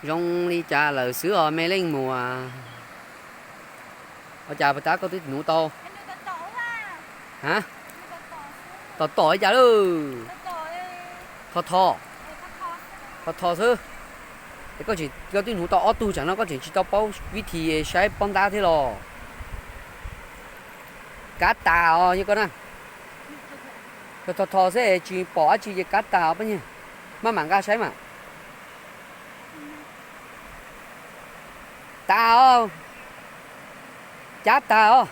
Zoo li cas lawm xwb os me leej muam? Ua cas puag ta koj twb nuv tau? Ha? Tom tom li cas lawm? Tho tho. Tho tho xwb. Es koj tseem, koj twb nuv tau ob tug tsam no koj tseem tsis tau paub vib thi saib pob ntab thiab los? Kav tas os yog koj na. Tho tho xwb es tsis pom dab tsi ces kav tas os pab nyiag. Maj mam nqa saib mas. Tas os. Cav tas os.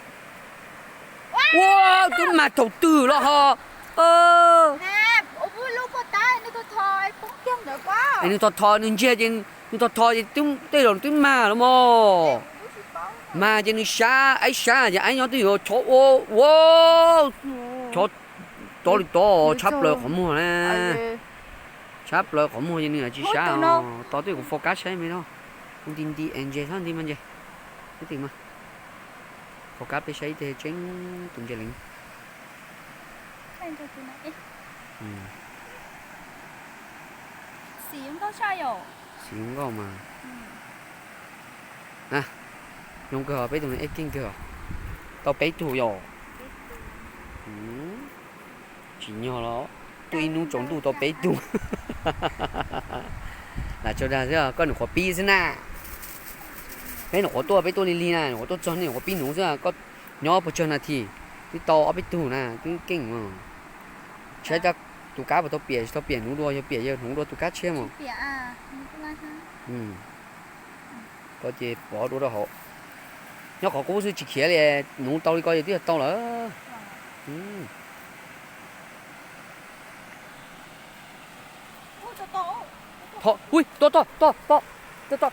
Ua, twb mag thaum twg los ho. Es nws tho tho nws ntsiag ces, nws tho tho ces tej zaum twb mag los mog. Mag ces nws sab aib sab ces aib nyob twb yuav chov ua, ua, chov tov li tov tshab plaws qhov muag na. Tshab plaws qhov muag ces nws tsis sab os. Tos twb kuv fo kab saib me no. Kuv nti nti es ntses hlob nti mas ntses. Ib teg mas fo kab peb saib ib teg tseeb tus ntses leev. Xim nkauj mas. Zoo kawg os peb tus no, ej keej kawg os. Tau peb tug yom. Tsim nyog los tuaj ib hnub tsaus ntuj tau peb tug. Lam tso dag xwb, koj nyuam qhuav pib xwb na. Peb nyuam qhuav tuaj, peb tuaj lig lig na, nyuam qhuav tuaj txog nej nyuam qhuav pib nuv xwb, koj nyob puas tsawg nas this twb tau ob peb tug na, twb keej. Saib tus kab puas tau piam, tsis tau piam nuv dua, yog piam yog nuv dua tus kab tshiab mas. Koj ces pov dua rau hauv. Nyob qhov qub xwb tsis khiav li, nuv tau li ko ces twb yog tau lawm. Ui, tod tod tod tod, tod tod.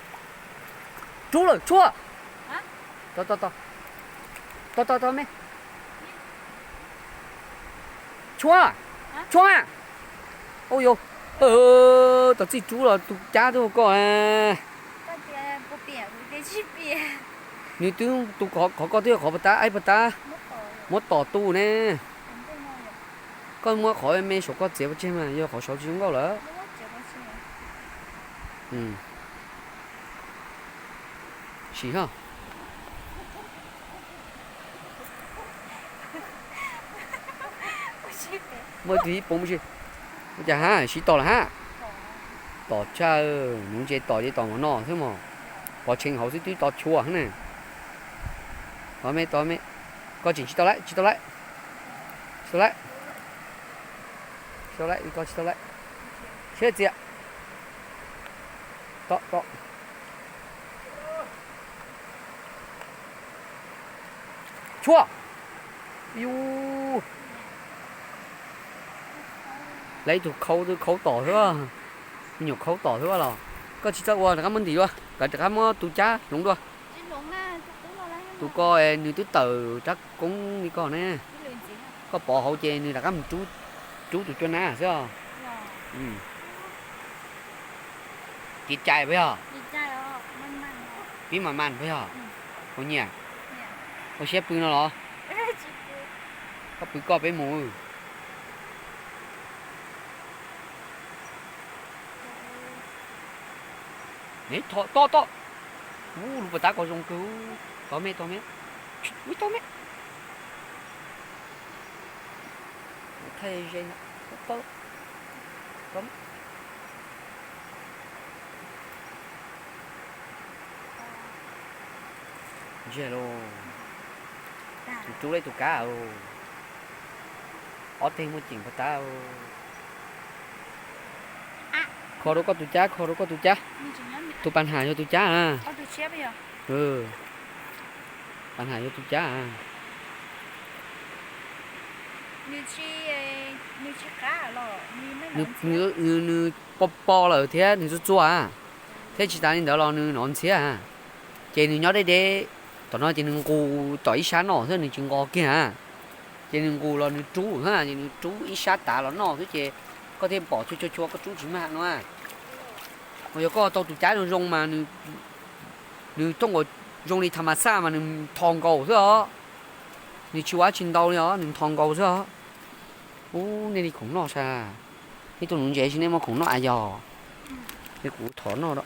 Rub lawm Tshuaj. Tod tod tod. Tod tod tod me. Tshuaj, Tshuaj. Ua yus, tau txij rub los tus cab twb ua koj. Nws twb tus qhov koj twb qhov puag ta, aib puag ta. Muab tom tu ne. Koj muab qhov me saum koj txiav pov tseg mas yog qhov saud tsis zoo nkauj lawm. Sim ho. Muaj tus ib poob si. Ua cas hab, siv tom lawm hab. Tom tshaj, nuv ntses tom ces tom mov no xwb mog. Pov tshee hauv xwb twb tau Tshuaj ne. Tod me, tod me. Koj tseem tsis tau lawm, tsis tau lawm. Tsis tau lawm. Tsis tau lawm, koj tsis tau lawm. Siab txias. Tom tom. Tshuaj. Yus, lawv ib tug khau twb khau tom xwb, me nyuam khau tom xwb los. Koj tsis txawj ua rov qab muab ntim dua, koj rov qab muab tus cab hloov dua. Tus ko nws twb tawm rab koob li ko ne. Koj pov hauv ces nws rov qab mus rub tus cua nab xwb os. Tiv cai puas yog? Pib mas mas puas yog? Ua nyiam. Ua siab pw no los? Koj pw koj peb mus. Tho, toj, toj. Ub, lub pas tab ko zoo kawg. Tov me, tov me. Ub, tov me. Thaij ze ntawd. Tov me. Ntsiag lauj. Tus rub lawm tus kab. Ob teg muaj ceem puag ta. Kho rau koj tus cab, kho rau koj tus cab. Tus pas nham yog tus cab na. Pas nham yog tus cab. Nws, nws po po lawm thiab nws txua txua, thiab tsis tas li ntawd los nws nov ntxhiab. Ces nws nyob deb deb, tom no ces nws nqus tom ib sab noj xwb, nws tsis nqos kiag. Ces nws nqus los nws rub, ces nws rub ib sab tav los noj xwb ces koj thiaj pom tshua tshua tshua, koj rub tsis mag no. Mas yog koj tau tus cab zoo zoo mas nws thooj nkaus zoo li tham mas xaj mas nws nthos nkaus xwb os. Nws tsis ua dab tsi ntau li os, nws nthos nkaus xwb os. Ub, nej li khoom noj sas. Nej tuaj nuv ntses tsis nej muaj khoom noj a yog. Kuv thov noj a.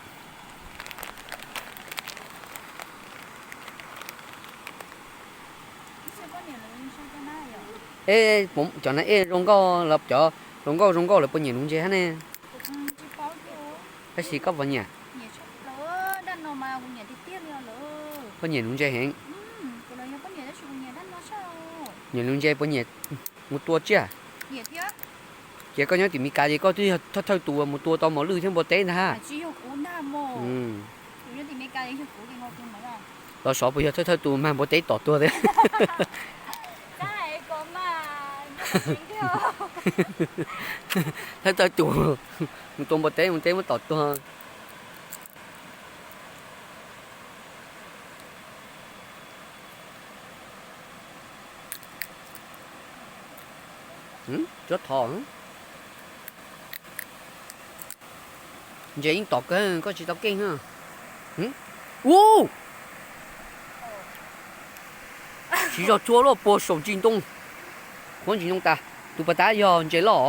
Ej, cov na ej zoo nkauj los cov zoo nkauj zoo nkauj lawv puas nyiam nuv ntses hab ne? Tab sis koj puas nyiam? Puas nyiam nuv ntses heev? Nyiam nuv ntses puas nyiam mus tua tsiaj? Ces koj nyob tim Mes Kas ces koj twb yog thawj thawj tus uas mus tua tau mos lwj thiab npua teb ntag. Los Sov puas yog thawj thawj tus mag npua teb tom tuag thiab? Thawj thawj tus mus tua npua teb, npua teb muab tom tuag. Tsuab thov. Ntses yeej tom kawg, koj tsis tau keej na. Ub, siv zog tsuag luaj puag saum ntsis ntoo, qhuav ntsis ntoo tas. Tus pas tab yog ntses loj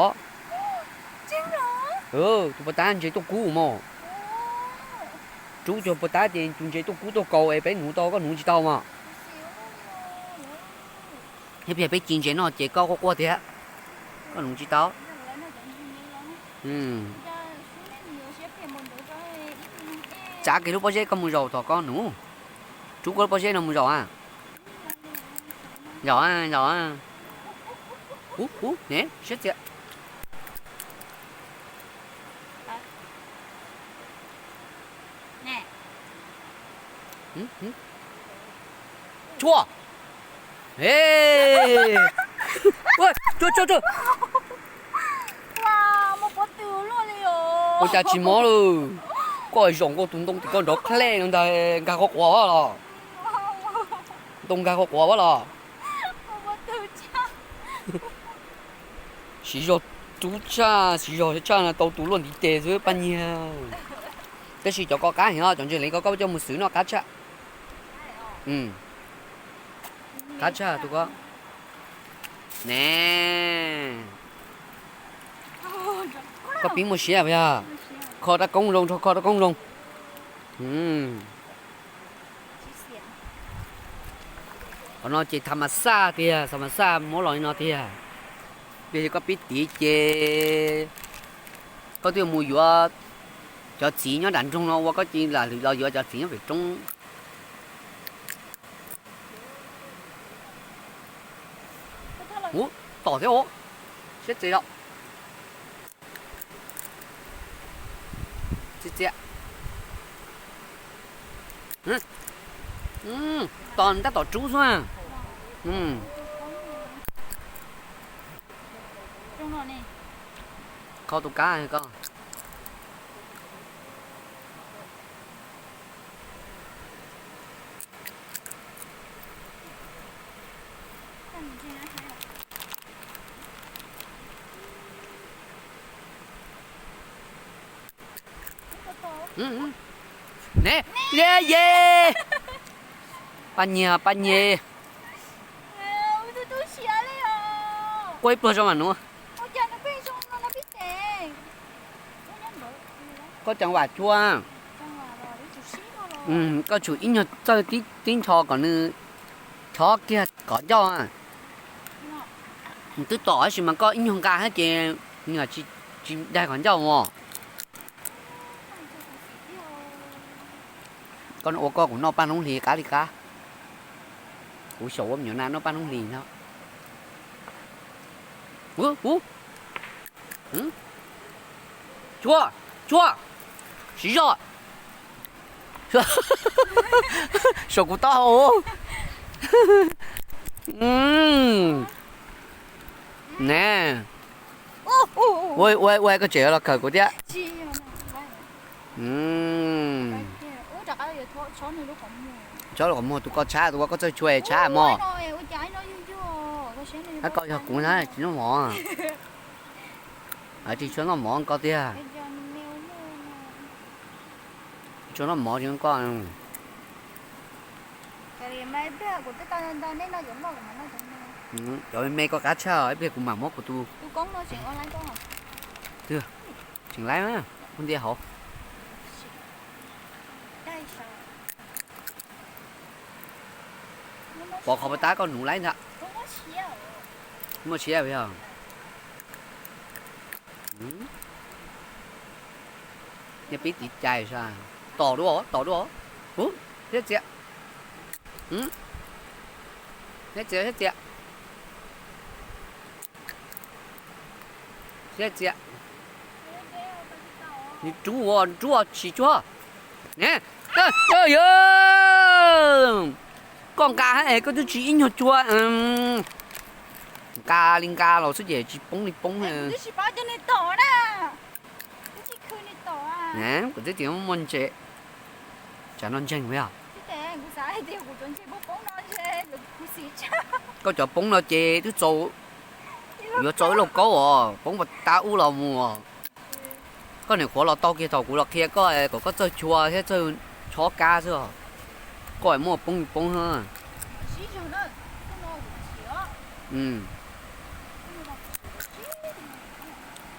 os. Tus pas tab ntses tuaj kub mog. Rub cov pas tab ces tus ntses tuaj kub tuaj kaus es peb nuv tau, koj nuv tsis tau mog. Thiab peb ci ntses no ces koj quaj quaj tiag, koj nuv tsis tau. Tsav kiag lub pob zeb koj mus zaum tom koj nuv. Rub koj lub pob zeb no mus zaum a. Zaum a, zaum a. Ub, ub, ne siab txias. Tsuag. Tsuag, tsuag, tsuag. Ua cas tsis mob lawm? Koj zaum nkaus tus ntoo tim koj nrov khlej no ntag, nkag qhov quav los? Ntoo nkag qhov quav los? Siv zog tub tshaj, siv zog tshaj no tau tus luaj ntiv tes xwb Paj Nyiag. Tab sis cov ko qab heev os, cov ntses lev ko koj coj mus xwb no qab tshaj. Qab tshaj tus ko. Ne, koj pib muaj siab puas yog? Kho rab koob zoo, rho kho rab koob zoo. Qhov no ces tha mas xaj tiag, tha mas xaj muab los li no tiag. Yog koj pib tiv ces koj twb mus yuav cov txiv nyob nram nroog no ua, koj cia li lam lwm los yuav cov txiv nyob pem roob. Ub, tom thiab os. Siab txias os. Txias txias. Tom ntab tom rub xwb. Kho tus kab koj. Ne, ye ye. Paj Nyiag, Paj Nyiag. Quaj ib pluag zoo mas nuav. Koj ceev vam cuag. Koj tsum ib nyuag txawj tib ncho kom nws chob kiag qhov ncauj. Nws twb tom tab sis mas koj ib nyuag nqa thiab ces nws tsis daig qhov ncauj os. Koj ua koj kuv noj paj noob hlis qab li qab. Kuv xyaum ua me nyuam nas noj paj noob hlis no. Ub, ub. Tsuag, tsuag. Siv zog. Saum kuv taub hau. Ne. Ua, ua, ua koj tseem los khawm kuv thiab. Chob lub qhov muag, tus ko tshab, tus ko koj txawj tshua tshab mog. Koj yog kuv na tsis noj mov. Tsis tshua noj mov koj tiag. Tsis tshua noj mov tsis koj. Cov me me koj qab tshaj, ib pliag kuv mam muab kuv tus. Tseem laib na, ua ntiaj hauv. Pov qhov pas tab koj nuv laib ntag. Muaj siab yog. Nyob pib tiv cai sa. Tom dua, tom dua. Hu, thiab txias. Thiab txias, thiab txias. Thiab txias. Nws rub, rub tsis tsuag. Ne, yog koj nqa es koj twb tsis ib nyuag tsuag. Nqa li nqa los xwb ces tsis poob li poob. Kuv twb tsis paub cov nws tom na. Kuv twb tsis muaj ntses. Tsam no ntseeg yog. Koj cov poob no ces twb txaus, yuav txaus ib lauj kaub os, poob pas tab ub los mus. Koj niam qhuav los tau kiag thaum kuv los qhia koj kom koj txawj tshua thiab txawj chob kab xwb os. Koj muaj poob poob.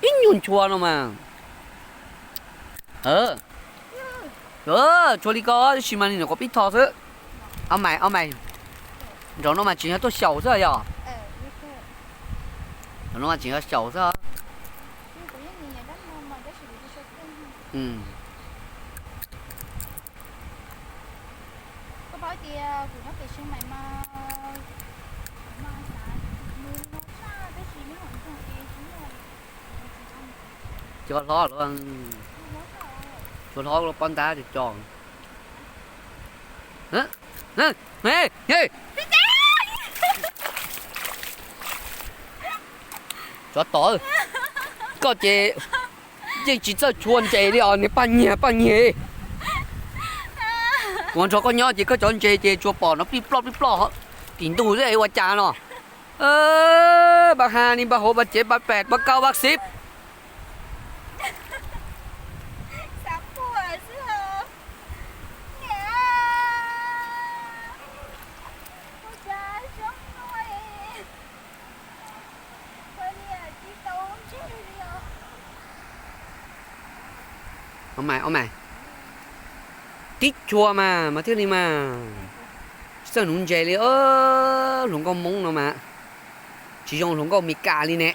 Ib nyuag tshua no mas. Tshua li ko tab sis mas nws nyuam qhuav pib tho xwb. Au mais, au mais. Nraum no mas tseem yog tuaj xyaum xwb yog. Nraum no mas tseem yog xyaum xwb. Cua hlob, cua hlob los pob ntab cov cov. Tsov tom, koj ces yeej tsis txawj tshua ntses li os, niag paj nyiag paj nyiag. Kuv nrog koj nyob ces koj cov ntses ces tsuas pom no plij ploj plij ploj tim ntug xwb ua cas no. Npaj ha ni, npaj hauv, npaj cev, npaj pem, npaj kaub, npaj xib. Ua mas, ua mas, tib tshua mas mas thiaj li mas. Tsis txawj nuv ntses li, hluas nkauj Hmoob no mas tsis zoo hluas nkauj Meskas li ne.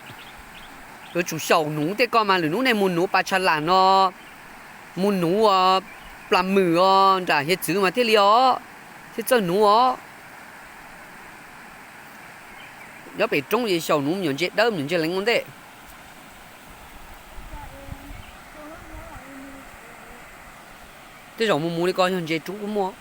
Yuav tsum xyaum nuv tej ko mas lwm hnub nej mus nuv pas tsha lam no, mus nuv plas mwm os nram hiav txwv mas thiaj li os, thiaj txawj nuv os. Nyob pem roob es xyaum nuv me nyuam ntses dawb me nyuam ntses leev ua ntej. Tej zaum mus mus li ko yog ntses rub kuj muaj.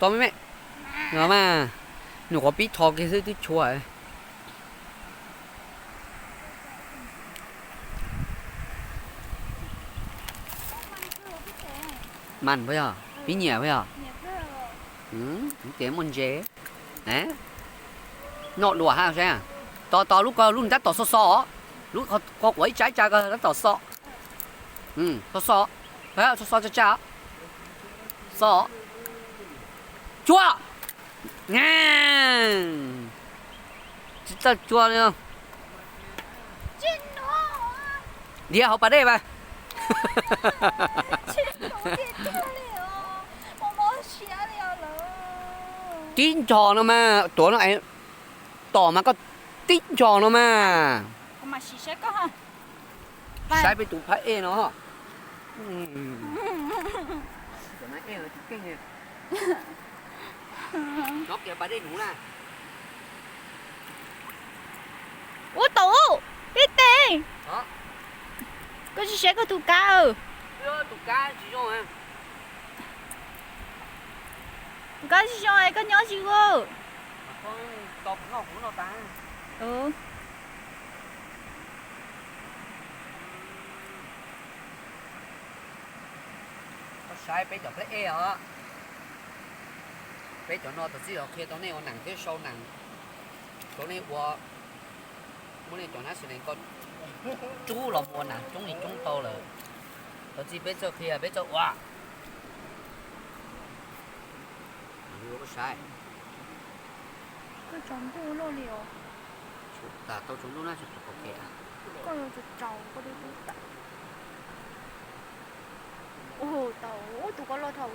Tau me me, no mas, nyuam qhuav pib tho kiag xwb twb tshua. Mas puas yog? Pib nyiam puas yog? Ces muaj ntses. Noj dua hab saib. Tos tos lub ko lub nws tab tom xo xo os. Lub ko quav ib tsa ib tsa ko tab tom xo. Xo xo, xo xo tsa tsa. Xo. Tshua. Tsis txawj tshua li. Ntiav hauv pas dej mas. Tib nco no mas tuav no, tom mas koj tib nco no mas. Saib peb tus phab ej no. Ua tau, peb teg. Koj tsis saib koj tus kab. Tus kab tsis zoo, koj tsis zoo es koj nyob tsis ua. Koj saib peb cov phab ej os. Peb cov no tau txij los qhia tau nej ua neem thiab sau neem. Tau nej ua, muab nej cov nab xis nees ko rub los mus ua neem coob li coob tau lawm. Tau txij peb txawj qhia peb txawj ua. Saib. Koj tsaus ntuj loj li os. Tau tsaus ntuj na. Koj yuav tsaus tsaus koj twb tub tam. Ub, tau, ub, tus ko loj dhau.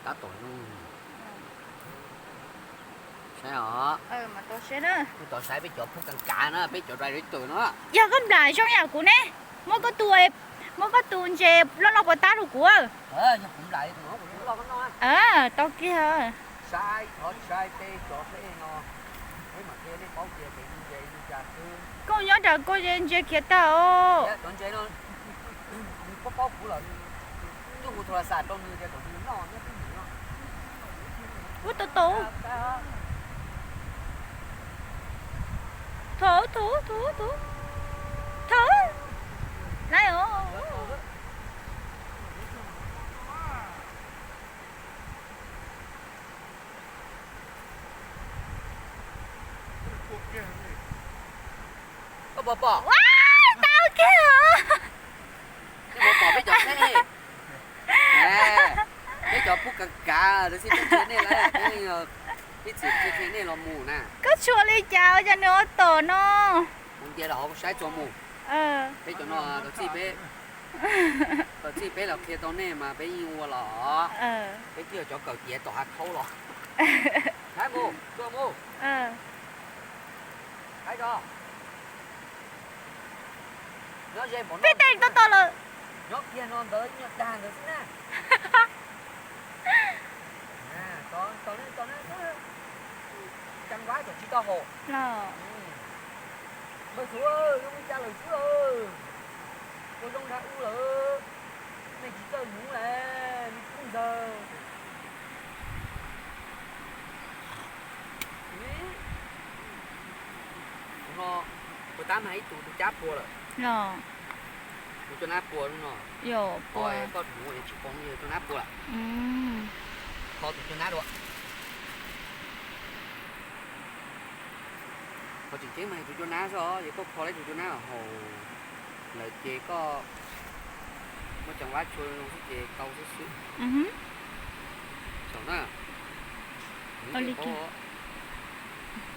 Tab tom no. Saib os. Kuv tom saib peb cov pub kas kav na, peb cov director no. Yog koj nplam zoo yam kuv ne, muab koj tus, muab koj tus ntses loj loj puas tab rau kuv. Yog kuv nplam, tau kiag. Saib, thov saib peb cov peb no, peb mam qhia nej paub tias peb ntses li cas xwb. Koj nyob nram koj ntses khiav tag os. Cov ntses no nws paub paub kuv lawm, twb hu thas las xas rau nws tias kom nws noj nyob twb nim no. Ub, tau tau. Thov, thov, thov, thov, thov. Laiv os. Koj puas pom? Ua, tau kiag os. Peb pom peb cov peb, peb cov pub kas kav, tab sis peb qhia nej lawm, peb txhim qhia nej los mus na. Koj tshua li cas ua cas nws ua tom no? Kuv ntiav rau hauv saib txuas mus. Peb cov no tau txij peb, tau txij peb los qhia tau nej mas peb yeej ua los. Peb twb yog cov kawm tiav tom hav khaub los. Saib mus, txuas mus. Saib tso. Nyob ze npaum no, peb tau tau lawm. Nyob kiag no ntawd nyuag dag ntawd xwb na. Tau, tau, tau, tau. Cas vab tseem tsis tau haum. Npawg Xus, zoo li cas lawm xwb lawm? Ua zoo nrag u lawm. Nej tsis txawj nuv las, me tub ntxawg. Tus no, puas tab mas ib tug tus cab puas lawm. Tus cua nab puas no. Koj nuv es tsis pom yog cua nab puas lawm. Kho tus cua nab dua. Qhov tseem ceeb mas yog tus cua nab xwb os, yog koj kho tau tus cua nab haum lawm ces koj muab cov vab tshua zoo xwb ces tau xwb xwb. Saum na,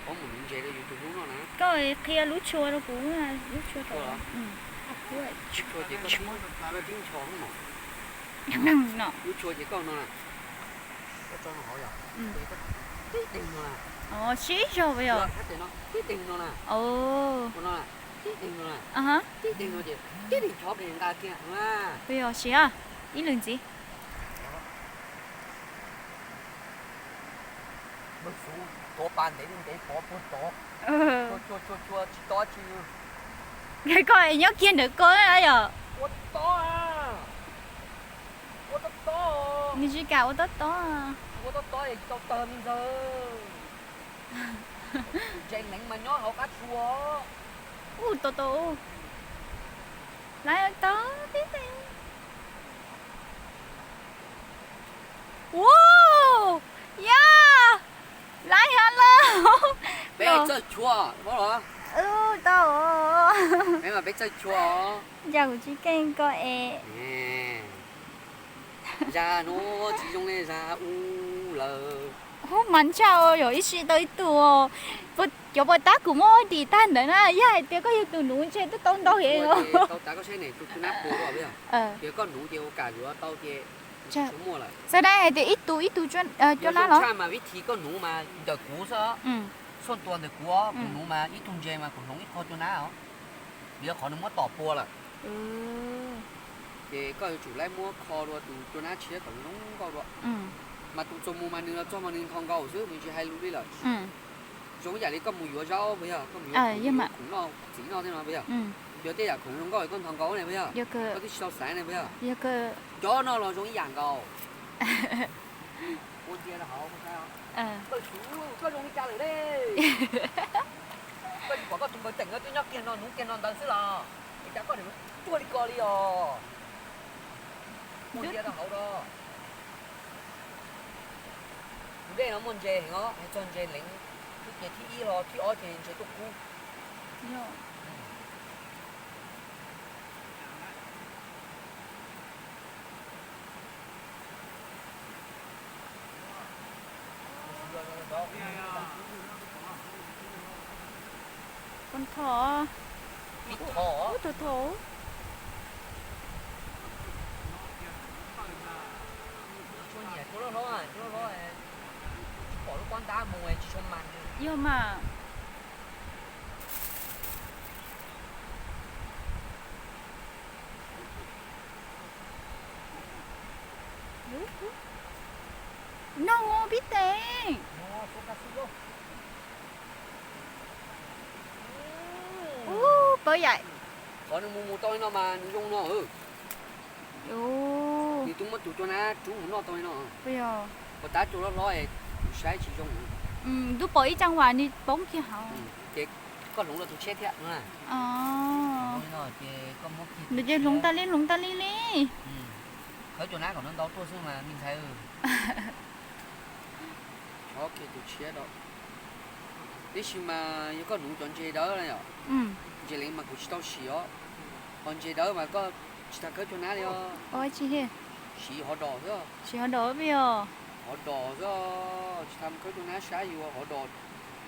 paub mus nuv ntses rau yus tus hlub noj na. Koj qhia lub tshua rau kuv, lub tshua rau. Lub tshua ces koj tib ncho no. Lub tshua ces koj no na. Koj tso no hauv yog, tib deeg no na. Sib zog yog. Tib deeg no na. Ua no na, tib deeg no na. Tib deeg no ces tib deeg chov pem nqa kiag no na. Yog siab ib lwm ntxiv. Npawg Xus, tuav pas ntev li ntev pov puag tod. Tshua tshua tshua tshua tsis tau dab tsi. Koj nyob kiag ntawm koj yog. Ua tob, ua tob tob. Nws tsis kam ua tob tob. Ua tob tob es tsis tau tawg me ntxawg. Ntses leev mas nyob hauv qab tshua. Ub, tau tau. Laiv tau tib. Ua, yog laiv heev lawm. Peb txawj tshua, paub los? Tau. Peb mas peb txawj tshua. Cas kuv tsis keej koj es. Zag no tsis zoo li zag u lawm. Hub, mas ntshai yog ib sij tau ib tug. Cov puas tab kuv muab ua dim tag ntawd na, yog hais tias koj yog tus nuv ntshe twb tau ntau heev. Tau tas koj saib ne, tus cua nab puas dua, yog tias koj nuv ces ua kam yuav tau ces tsis muaj lawm. Xav dab hais tias ib tug ib tug cua nab los? Tshaj mas vib thib koj nuv mas ntawm kuv xwb, xuaj tuas ntawm kuv, kuv nuv mas ib tug ntses mas kuv hloov ib qho cua nab os. Vim qhov nws muab tom pua lawm. Ces koj yuav tsum laib muab kho dua tus cua nab tshiab kom zoo nkauj dua. Mas tus txuas mus mas nws los txog mas nws nthos nkaus xwb, nws tsis hais lus li lawm. Zoo ib yam li koj mus yuav zaub puas yog, koj mus yuav khoom noj txiv noj thiab no puas yog? Yuav tej yam khoom zoo nkauj koj nthos nkaus ne puas yog? Koj twb tsis tau xaiv ne puas yog? Cov no los zoo ib yam nkaus. Ua ntsia rau hauv, Npawg Xus, koj zoo li cas lawm ne? Koj tsis pom koj tus npawg Teem no twb nyob kiag no nuv kiag no ntawd xwb los? Es cas koj niam tuag li ko li os? Ua ntsia rau hauv rau. Tus dej no muaj ntses heev os, hais txog ntses leev, thib ces thib ib los thib ob ces ntses tuaj kub. Pon tho, ub, tho tho. Ua loj hlob, ua loj hlob, tsis pom lub pob ntab mus tsis tshua mas. Yog mas. Noog pib teem. Ub, pawv yaim. Qhov nws mus mus tau li no mas nws zoo no. Nws twb muab tus cua nab rub mus noj tau li no. Puas tab cua loj hlob es kuv saib tsis zoo. Twb pom ib caj vas nws poob kiag hauv. Ces koj hloov rau tus tshiab thiab. Nws ces hloov tag li, hloov tag li li. Khawb cua nab kom ntau ntau tuaj xwb mas me ntxhais. Ob kiag tus tshiab rau. Tiam sis mas yog koj hloov cov ntses dawb na yom, ntses leev mas kuv tsis tau sim os. Ho ntses dawb mas koj tsis tas khawb cua nab li os. Siv hov dos xwb. Siv hov dos peb os. Hov dos xwb, tsis tas khawb cua nab sab yuav hov dos.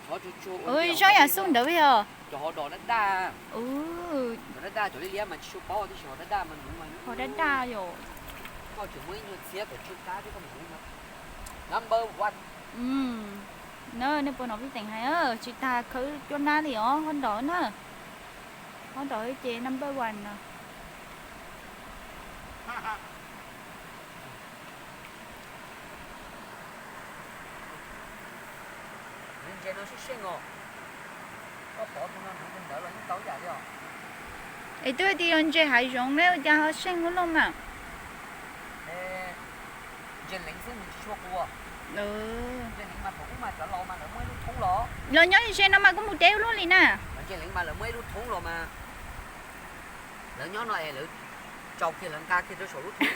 Cov tsuag tsuag ua zoo yam xub ntawd peb os. Cov hov dos daj daj. Cov daj daj cov liab liab mas tsis tshua paub tiam sis hov daj daj mas nuv mas. Hov daj daj yom. Koj tseem muaj ib nyuag txhiab kom tsw qab thiab koj mus nuv mas. Number one. Na, nej puas hnov peb teem hais tsis tas khawb cua nab li os, hov dos na. Hov dos ces number one no. Ntses no seej seej os. Koj pov tus no nuv tus ntawd los yeej tau ib yam li os. Es twb hais tias yog ntses hav zoov ne ua cas ho seej ua luaj mas. Ntses leev xwb nws tsis tshua qus. Ntses leev mas thaum ub mas cov laus mas lawv muaj ib lub thoob los. Los nyob ze no mas kuj mus deb ua luaj li na. Ntses leev mas lawv muaj ib lub thoob los mas. Lawv nyob no es lawv tsau kiag lawv nqa kiag rau saum lub thoob.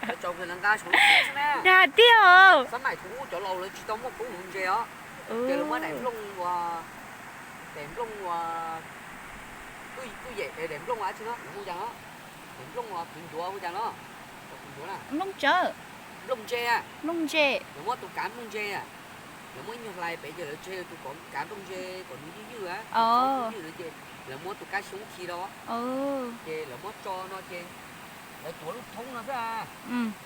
Lawv tsau kiag lawv nqa saum lub thoob xwb na. Dag tiag os. Xab maim thaum ub cov laus lawv tsis tau muaj koob nuv ntses os. Ces lawv muab daim nplooj ua, daim nplooj ua, tuj yem daim nplooj ua dab tsi no lawv hu cas no. Daim nplooj ua kwv ncuav hu cas no. Kwv ncuav na. Nplooj tsawb. Nplooj ntse. Nplooj ntse. Lawv muab tus kav nplooj ntse. Lawv muab ib nyuag hlais pem ces lawv tseg tus kav nplooj ntse kom nws ywj ywj, ywj ywj ces lawv muab tus kab xyoob khi rau. Ces lawv muab tso no ces lawv tuav lub thoob no xwb.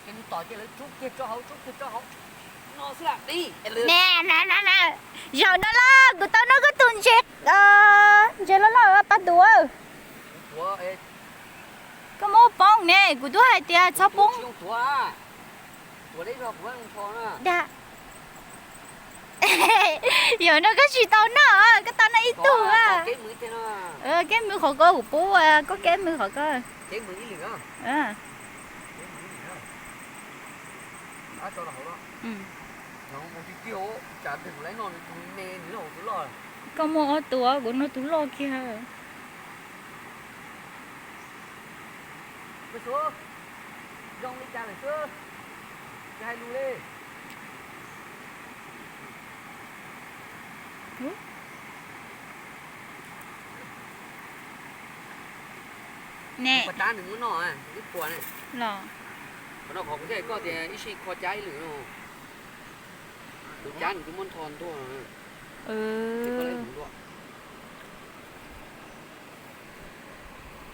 Ces nws tom ces lawv tsub kiag rau hauv, tsub kiag rau hauv no xwb. Zaum no los kuv tau noj koj tus ntses, ntses loj loj pab tuav. Koj muab poob ne, kuv twb hais tias txhob poob. Dag. Zaum no koj tsis tau noj, koj tau noj ib tug. Kev mws qhov ko kuv pub, koj kev mws qhov ko. Koj muaj ob tug, kuv noj tus loj kiag. Zoo li cas lawm xwb, tsis hais lus li. Ne, tab nws muab noj ib puas ne. Los, qhov no qhov kuv thiaj hais koj tias ib sij kho cab ib lwm no. Tus cab nws twb muab ntho ntuag.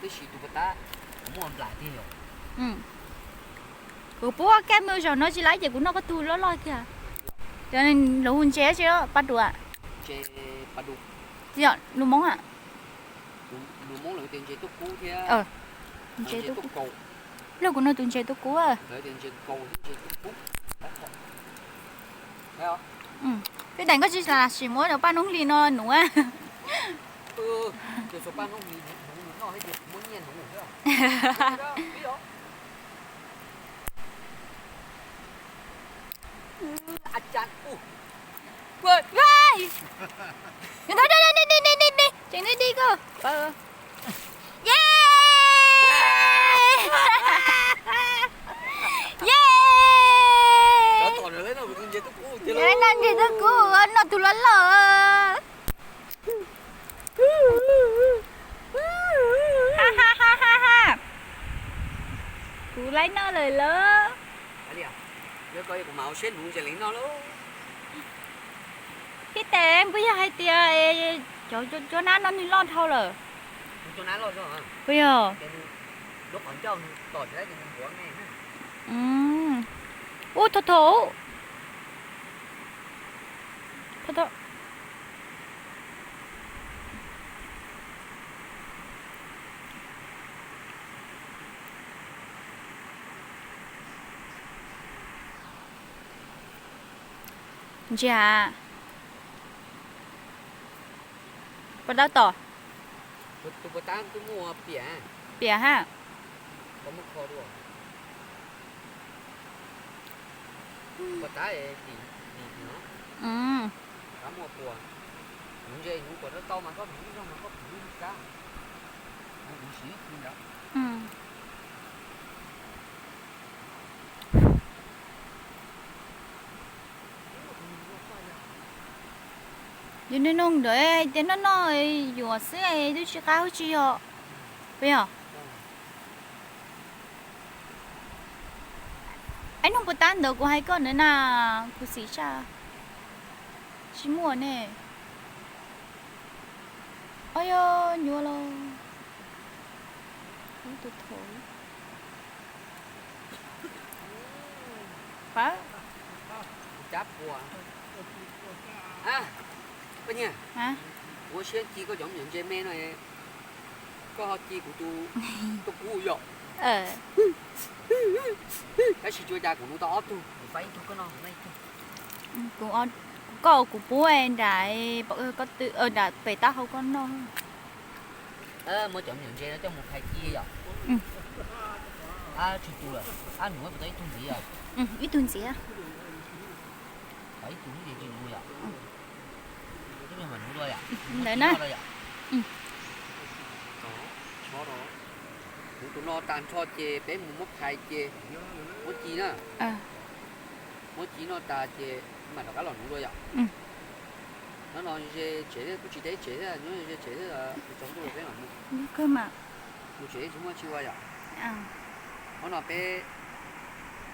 Tab sis tus pas tab kuv muaj nplam tiag yom. Kuv pub koj kev mws zaum no tsis laib ces kuv noj koj tug loj loj kiag. Cov lus ntses tsis pab dua. Lus Hmoob a. Lus Hmoob lawv tias ntses tuaj kub thiab. Ntses tuaj kub. Luag kuv noj tus ntses tuaj kub. Peb daim koj tsis lam sim muab cov paj noob hli no nuv. Tseem di di koj. Ye, ye, noj ntses tuaj kub, noj tus loj loj. Kuv laib noj lawm lauj. Pib tes, puas yog hais tias cov cuab nab no nws loj dhau lawm? Puas yog? Ub, thov thov. Thov thov. Ntsia. Puas tab tom? Piam ha. Yog nws nug ntawd hais tias noj noj yuam xwb twb tsis qab hub tsi yog. Puas yog? Ab, nug puas tab ntawd kuv hais koj ntawd na, kuv xim saj. Tsis muaj ne. Ob, yog nyuaj los. Tus thaum pab. Koj niag, kuv siab ci koj cov me nyuam ntses me no, koj ho ci kuv tus tuaj kub yom. Tab sis tsuas cas kuv nuv tau ob tug, kuv faib ib tug koj noj, kuv faib ib tug. Koj, kuv pub nram, nram pem taub hau koj noj. Muab cov me nyuam ntses no coj mus phais ci yom. Tsw tu lawm, ab, nuv puas tau ib tug ntxiv os? Ib tug ntxiv. Ib tug ntxiv tsis nuv yom? Ib tug mam nuv dua yom? Ntawd na. Nuv tus no tas nrho ces peb mus muab phais ces muab ci na. Muab ci noj tas ces mam rov qab los nuv dua yom. Hnub no ze tsev thiab, kuj tsis teb tsev thiab, nyob ze tsev thiab, tsaus ntuj lawm peb mam mus. Mus tsev tsis muaj tsi ua yom. Hnub no peb,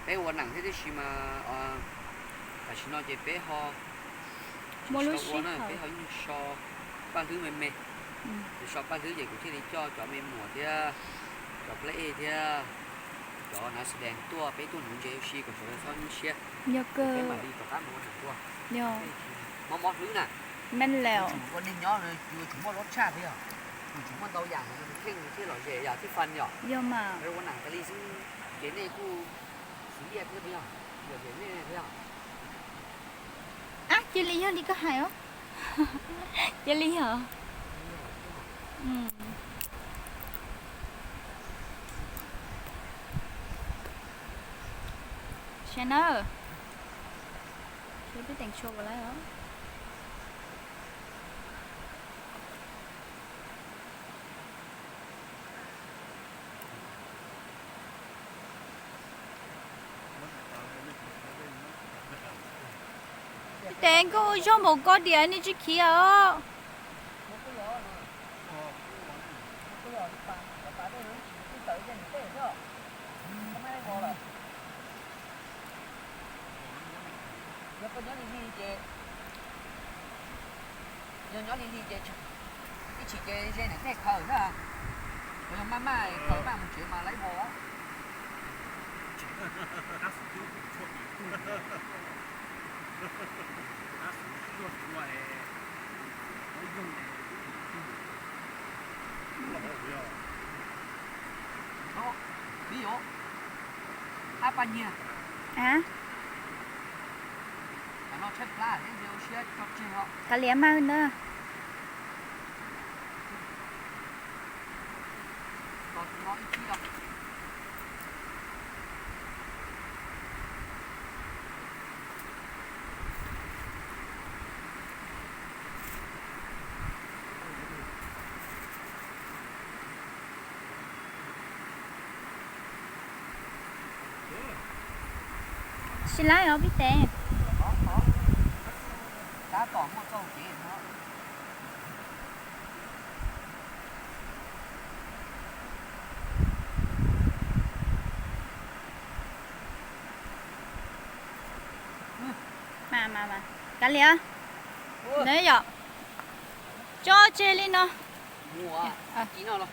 peb ua neem thiab tib si mas tam sim no ces peb ho tsis tau ua na, peb ho yeej so paj hlwb me me. Ces so paj hlwb ces kuv thiaj li coj cov me muam thiab cov plab ej thiab cov nav xi dees tuaj, peb tuaj nuv ntses ua si kom sawv daws txhob nyuaj siab. Peb mam li rov qab mus ua neem dua. Mob mob hlwb na. Ua neeg nyob yuav tsum muaj lob tshaj thiab yog, yuav tsum muaj ntau yam kheej thiaj lom zem yom, thiaj fun yom. Ua neem tas li xwb ces nej kuj xis liaj thiab yog, lom zem nej thiab. Ab, cia li yog li koj hais os. Cia li yog. Saib na, twb teem tshuaj puas laib os. Tes nkauj ua zog npaum ko diam nej tsis khiav os. Yog koj nyob lig lig ces, yog nyob lig lig ces ib chim ces ze niam tej khaws xwb. Yog maj maj khaws maj mus tsev mas laib vos. Ab, paj nyiag. Kav liam mas na. Tsis laib os pib tes. Mas mas mas, kav liam. Ntawd yom. Tso tseg li no. Mus, ci no los.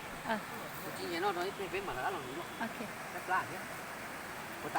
Ci no rau ib pliag peb mam rov qab los nuv. Plab thiab.